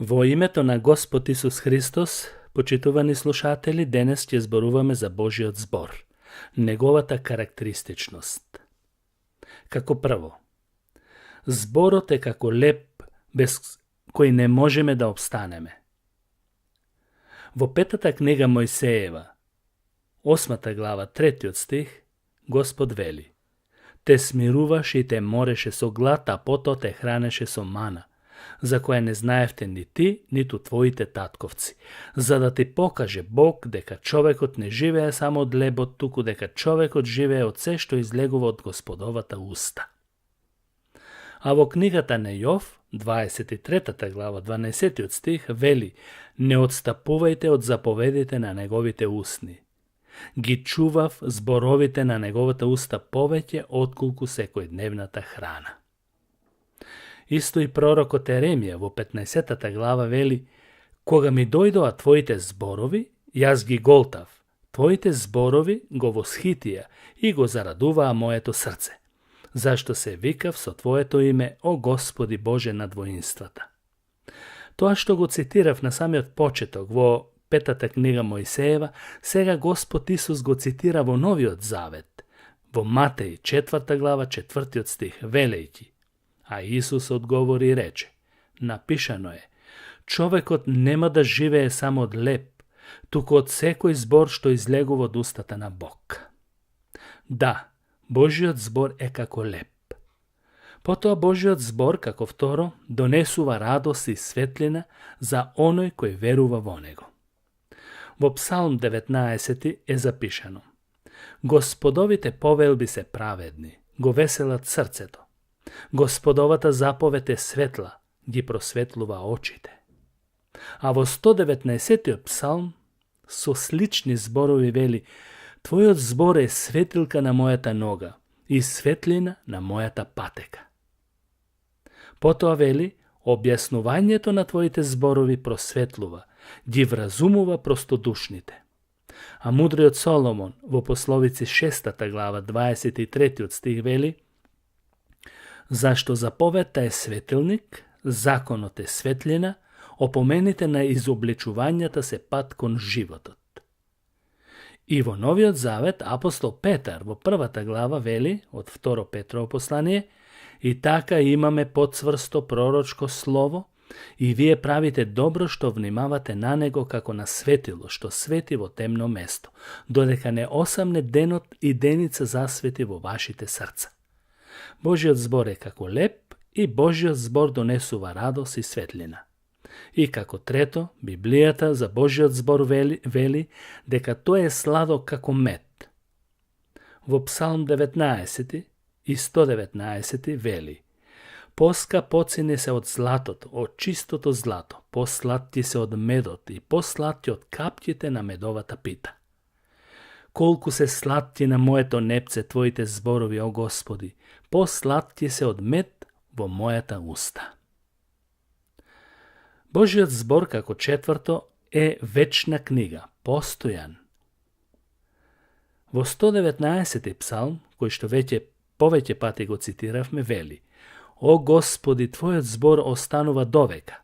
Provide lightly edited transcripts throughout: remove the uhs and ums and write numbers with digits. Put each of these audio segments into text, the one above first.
Во името на Господ Исус Христос, почитувани слушатели, денес ќе зборуваме за Божиот збор, неговата карактеристичност. Како прво, зборот е како леп без кој не можеме да обстанеме. Во петата книга Мојсеева, 8 глава, 3 стих, Господ вели: Те смируваше и те мореше со глад, а потоа те хранеше со мана, за која не знаевте ни ти, ниту твоите татковци, за да ти покаже Бог дека човекот не живее само од лебот, туку дека човекот живее од се што излегува од Господовата уста. А во книгата на Јов, 23 глава, 12 стих, вели: Не отстапувајте од заповедите на неговите устни. Ги чував зборовите на неговата уста повеќе отколку секојдневната храна. Исто и пророкот Еремија во 15 глава вели: Кога ми дојдоа твоите зборови, јас ги голтав. Твоите зборови го восхитија и го зарадуваа моето срце. Зашто се викав со твоето име, о Господи Боже над воинствата. Тоа што го цитирав на самиот почеток во петата книга Мојсеева, сега Господ Исус го цитира во Новиот Завет, во Матеј 4 глава 4 стих, велејќи: А Исус одговори и рече: Напишано е, човекот нема да живее само од леп, туку од секој збор што излегува од устата на Бог. Да, Божиот збор е како леп. Потоа Божиот збор, како второ, донесува радост и светлина за оној кој верува во него. Во Псалм 19 е запишано: Господовите повелби се праведни, го веселат срцето. Господовата заповед е светла, ги просветлува очите. А во 119 псалм со слични зборови вели: Твојот збор е светилка на мојата нога и светлина на мојата патека. Потоа вели: Објаснувањето на твоите зборови просветлува, ги вразумува простодушните. А мудриот Соломон во Пословици 6 глава 23 стих вели: Зашто заповедта е светилник, законот е светлина, опомените на изобличувањата се пат кон животот. И во Новиот Завет апостол Петар во 1 глава вели, од 2 Петрово послание: И така имаме потцврсто пророчко слово, и вие правите добро што внимавате на него како на светило што свети во темно место, додека не осамне денот и деница засвети во вашите срца. Божиот збор е како леп и Божиот збор донесува радост и светлина. И како трето, Библијата за Божиот збор вели дека тој е сладок како мед. Во Псалм 19 и 119 вели: Поскапоцени се од златото, од чистото злато, посладки се од медот и посладки од капките на медовата пита. Колку се сладки на моето непце твоите зборови, о Господи, посладки се од мед во мојата уста. Божиот збор, како четврто, е вечна книга, постојан. Во 119 псалм, кој што повеќе пати го цитиравме, вели: О Господи, Твојот збор останува довека,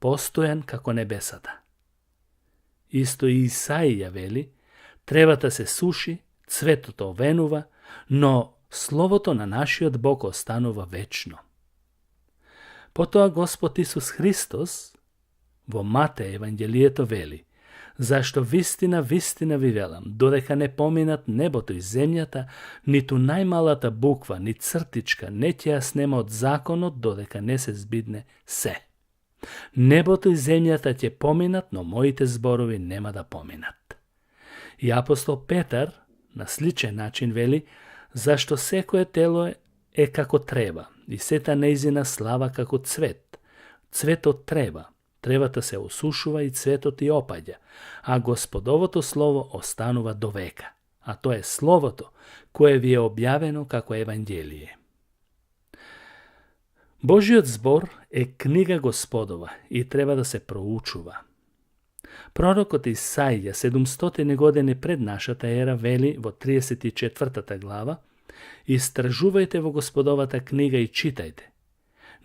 постојан како небесата. Исто и Исаија вели: Тревата се суши, цветото овенува, но словото на нашиот Бог останува вечно. Потоа Господ Исус Христос во Матеј Евангелието вели: Зашто вистина, вистина ви велам, додека не поминат небото и земјата, ниту најмалата буква, ни цртичка не ќе ја снема од законот, додека не се збидне се. Небото и земјата ќе поминат, но моите зборови нема да поминат. И апостол Петар на сличен начин вели: Зашто секое тело е како трева, и сета нејзина слава како цвет. Цветот трева, тревата се осушува и цветот и опаѓа, а Господовото слово останува до века, а тоа е словото кое ви е објавено како Евангелие. Божиот збор е книга Господова и треба да се проучува. Пророкот Исаија 700 години пред нашата ера вели во 34 глава: Истражувајте во Господовата книга и читајте.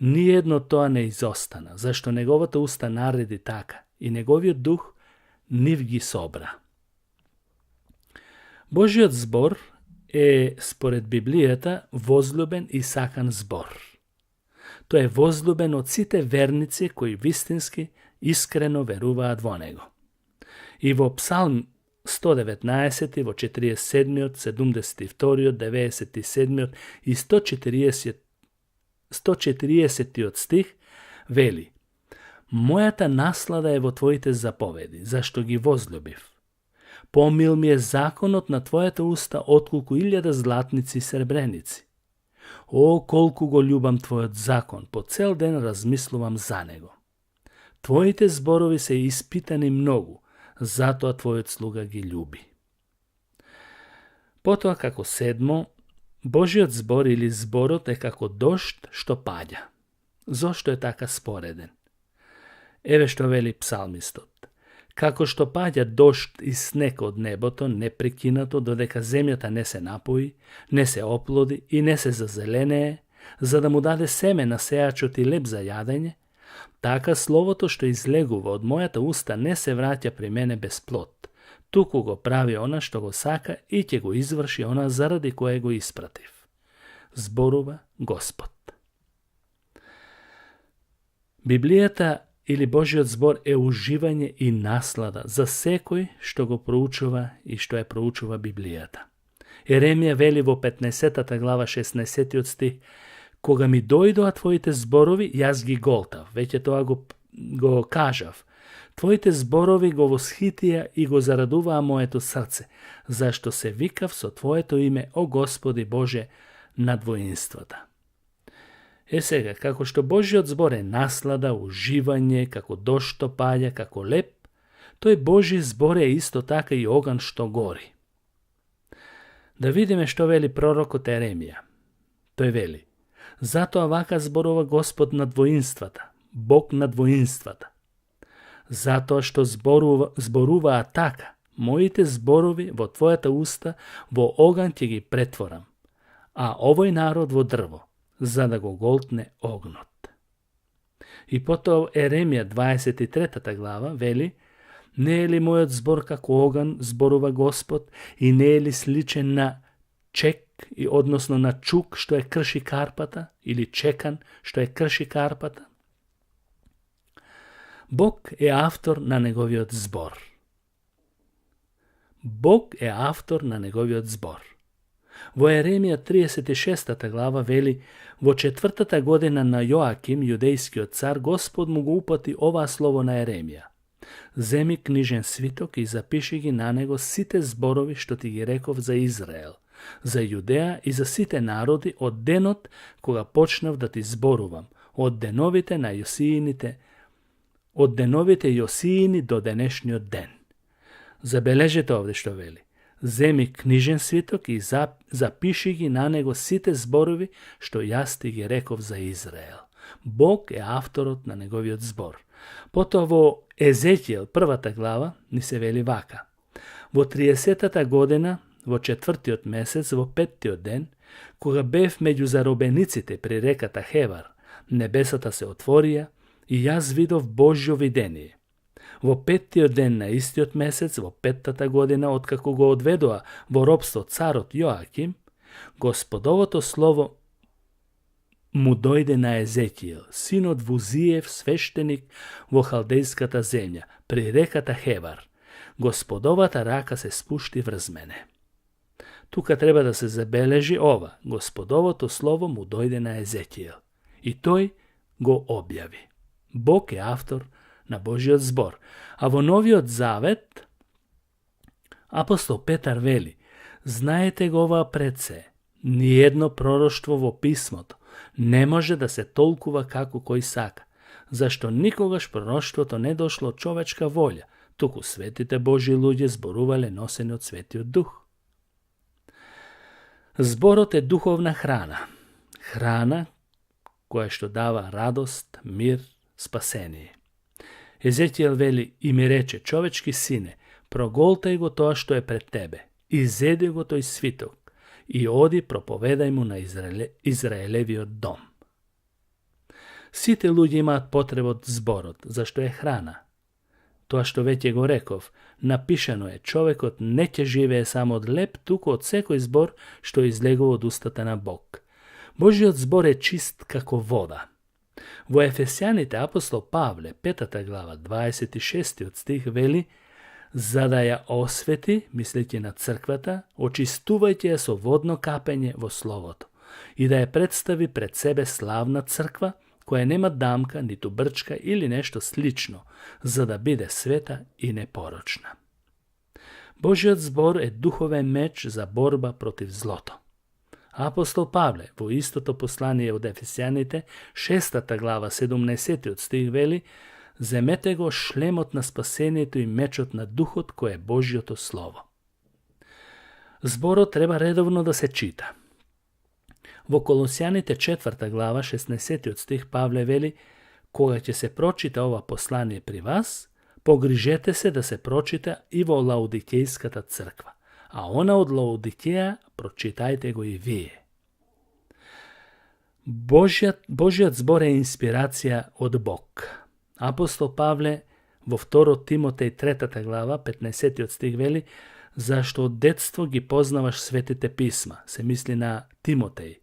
Ниjedно тоа не изостана, зашто неговата уста нареди така и неговиот дух нив ги собра. Божиот збор е, според Библијата, возлюбен и сакан збор. Тој е возлюбен од сите верници кои вистински, искрено веруваат во него. И во Псалм 119, во 47, 72, 97 и 140 стих вели: Мојата наслада е во Твоите заповеди, зашто ги возлюбив. Помил ми е законот на Твојата уста отколку 1000 златници и сребреници. О, колку го љубам Твојот закон, по цел ден размислувам за него. Твоите зборови се испитани многу, затоа Твојот слуга ги љуби. Потоа како седмо, Божиот збор или зборот е како дожд што паѓа. Зошто е така спореден? Еве што вели псалмистот. Како што паѓа дожд и снег од небото непрекинато додека земјата не се напои, не се оплоди и не се зазеленее, за да му даде семе на сејачот и леб за јадење, така словото што излегува од мојата уста не се враќа при мене без плод, туку го прави она што го сака и ќе го изврши она заради кое го испратив. Зборува Господ. Библијата или Божиот збор е уживање и наслада за секој што го проучува и што ја проучува Библијата. Еремија вели во 15 глава 16 стих: Кога ми дојдоа Твоите зборови, јас ги голтав. Веќе тоа го кажав. Твоите зборови го восхитија и го зарадуваа моето срце, зашто се викав со Твоето име, о Господи Боже, над воинствата. Е сега, како што Божиот збор е наслада, уживање, како дожд што паѓа, како леп, тој Божи збор е исто така и оган што гори. Да видиме што вели пророкот Еремија. Тој вели: Затоа вака зборува Господ над воинствата, Бог над воинствата. Затоа што зборуваа така, моите зборови во Твојата уста во оган ќе ги претворам, а овој народ во дрво, за да го голтне огнот. И потоа Еремија 23 глава вели: Не е ли мојот збор како оган, зборува Господ, и не е ли сличен на чек, и односно на чук што е крши карпата, или чекан што е крши карпата? Бог е автор на неговиот збор. Бог е автор на неговиот збор. Во Еремија 36 глава вели: Во 4-та година на Јоаким, јудејскиот цар, Господ му го упати оваа слово на Еремија: Земи книжен свиток и запиши ги на него сите зборови што ти ги реков за Израел, за Јудеја и за сите народи од денот кога почнав да ти зборувам, од деновите Јосиини до денешниот ден. Забележете овде што вели: Земи книжен свиток и запиши ги на него сите зборови што јас ти ги реков за Израел. Бог е авторот на неговиот збор. Потоа во Езекијел 1 глава ни се вели вака: Во 30-та година, во 4-тиот месец, во 5-тиот ден, кога бев меѓу заробениците при реката Хевар, небесата се отворија и јас видов Божјо видение. Во 5-тиот ден на истиот месец, во 5-та година, откако го одведоа во робство царот Јоаким, Господовото слово му дојде на Езекијел, синот Вузиев, свештеник во халдејската земја, при реката Хевар. Господовата рака се спушти врз мене. Тука треба да се забележи ова: Господовото слово му дојде на Езекијел и тој го објави. Бог е автор на Божиот збор. А во Новиот Завет апостол Петар вели: Знаете го ова пред се, ниедно пророштво во писмото не може да се толкува како кој сака, зашто никогаш пророштвото не дошло од човечка волја, туку светите Божи луѓе зборувале носени од Светиот Дух. Зборот е духовна храна. Храна која што дава радост, мир, спасение. Езекијел вели: И ми рече: Човечки сине, проголтај го тоа што е пред тебе, изеди го тој свиток и оди проповедај му на Израелевиот дом. Сите луѓе имаат потреба од зборот, зашто е храна. Тоа што веќе го реков, напишано е, човекот не ќе живее само од леп, туку од секој збор што излегува од устата на Бог. Божиот збор е чист како вода. Во Ефесјаните апостол Павле, 5 глава, 26 стих вели: за да ја освети, мислејќи на црквата, очистувајќи ја со водно капење во Словото и да ја представи пред себе славна црква, која нема дамка, ниту брчка или нешто слично, за да биде света и непорочна. Божиот збор е духовен меч за борба против злото. Апостол Павле во истото послание од Ефесјаните, 6 глава, 17 стих вели: земете го шлемот на спасението и мечот на духот кој е Божиото слово. Зборот треба редовно да се чита. Во Колосјаните 4 глава, 16 стих Павле вели: кога ќе се прочита ова послание при вас, погрижете се да се прочита и во Лаодикејската црква, а она од Лаодикеја прочитајте го и вие. Божиот збор е инспирација од Бог. Апостол Павле во 2 Тимотеј 3 глава, 15 стих вели: зашто од детство ги познаваш светите писма, се мисли на Тимотеј,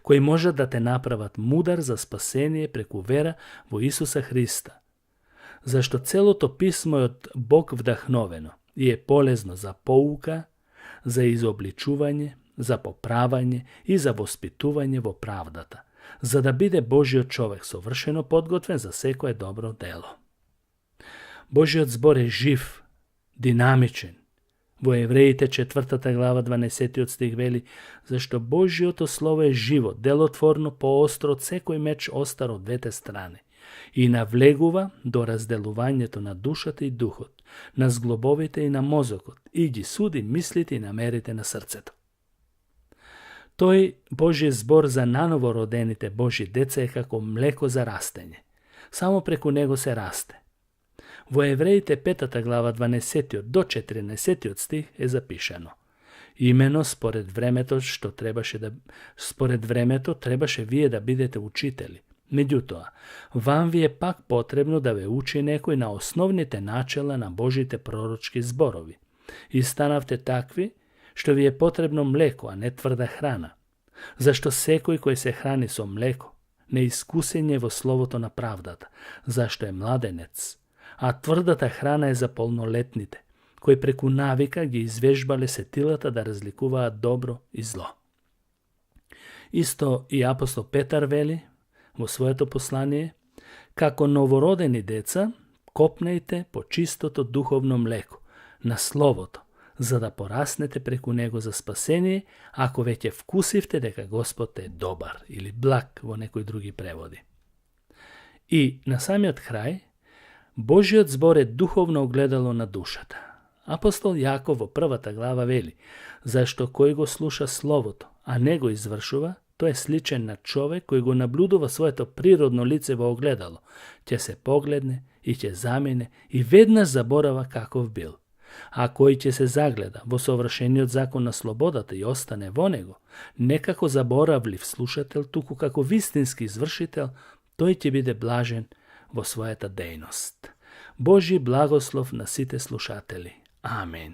кои можат да те направат мудар за спасение преку вера во Исуса Христа. Зашто целото писмо е од Бог вдахновено и е полезно за поука, за изобличување, за поправање и за воспитување во правдата, за да биде Божиот човек совршено подготвен за секое добро дело. Божиот збор е жив, динамичен. Во Евреите 4 глава 12 стих вели: зашто Божиото слово е живо, делотворно, поостро од секој меч остар од двете страни и навлегува до разделувањето на душата и духот, на зглобовите и на мозокот, и ги суди мислите и намерите на срцето. Тој Божи збор за наново родените Божи деца е како млеко за растење. Само преку него се расте. Во Евреите 5 глава 12 до 14 стих е запишано: имено според времето требаше вие да бидете учители. Меѓутоа, вам ви е пак потребно да ве учи некој на основните начела на Божите пророчки зборови. И станавте такви, што ви е потребно млеко, а не тврда храна. Зашто секој кој се храни со млеко, неискусен е во словото на правдата, зашто е младенец. А тврдата храна е за полнолетните, кои преку навика ги извежбале сетилата да разликуваат добро и зло. Исто и апостол Петар вели во своето послание: како новородени деца, копнејте по чистото духовно млеко, на Словото, за да пораснете преку него за спасение, ако веќе вкусивте дека Господ е добар, или благ во некои други преводи. И на самиот крај, Божиот збор е духовно огледало на душата. Апостол Јаков во 1 глава вели: зашто кој го слуша Словото, а не го извршува, тој е сличен на човек кој го наблюдува своето природно лице во огледало, ќе се погледне и ќе замине и веднаш заборава каков бил. А кој ќе се загледа во совршениот закон на слободата и остане во него, не како заборавлив слушател, туку како вистински извршител, тој ќе биде блажен во својата дејност. Божи благослов на сите слушатели. Амен.